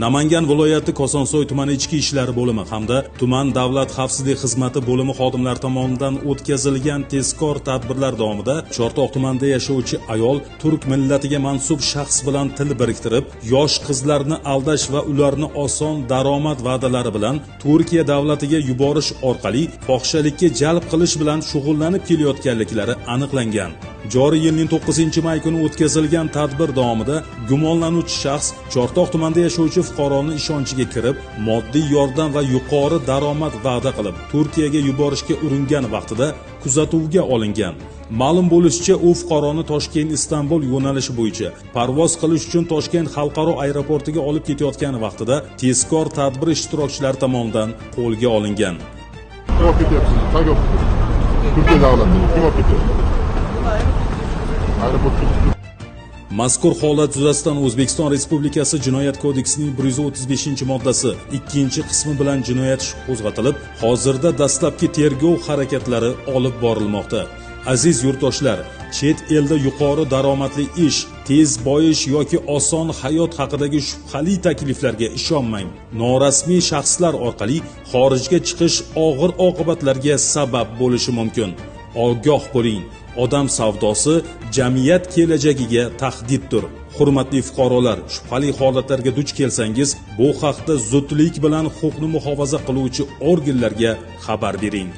Namangan viloyati Kosonsoy tumani ichki ishlar bo'limi hamda tuman davlat xavfsizlik xizmati bo'limi xodimlari tomonidan o'tkazilgan tezkor tadbirlar davomida Chortoq tumanida yashovchi ayol turk millatiga mansub shaxs bilan til biriktirib, yosh qizlarni aldash va ularni oson daromad va'dalari bilan Turkiya davlatiga yuborish orqali fohishalikka jalb qilish bilan shug'ullanib kelayotganliklari aniqlangan. Joriy yilning 9-may kuni o'tkazilgan tadbir davomida gumonlanuvchi shaxs Chortoq tumanida yashovchi fuqaroni ishonchiga kirib, moddiy yordam va yuqori daromad va'da qilib, Turkiyaga yuborishga uringan vaqtida kuzatuvga olingan. Ma'lum bo'lishicha, u fuqaroni Toshkent Istanbul yo'nalishi bo'yicha parvoz qilish uchun Toshkent xalqaro aeroportiga olib ketayotgan vaqtida tezkor tadbir ishtirokchilari tomonidan qo'lga olingan. Kim olib ketyapsiz? Qayerga olib ketyapsiz? Turkiya davlatiga. Kim olib ketyapti? Aeroportga. Mazkur holat yuzasidan O'zbekiston Respublikasi Jinoyat kodeksining 135-moddasi 2-qismi bilan jinoyat ishi qo'zg'atilib, hozirda dastlabki tergov harakatlari olib borilmoqda. Aziz yurtdoshlar, chet elda yuqori daromadli ish, tez boyish yoki oson hayot haqidagi shubhali takliflarga ishonmang. Norasmiy shaxslar orqali xorijga chiqish og'ir oqibatlarga sabab bo'lishi mumkin. Ogoh bo'ling. Odam savdosi jamiyat kelajagiga tahdiddir. Hurmatli fuqarolar, shubhali holatlarga duch kelsangiz, bu haqda zudlik bilan huquqni muhofaza qiluvchi organlarga xabar bering.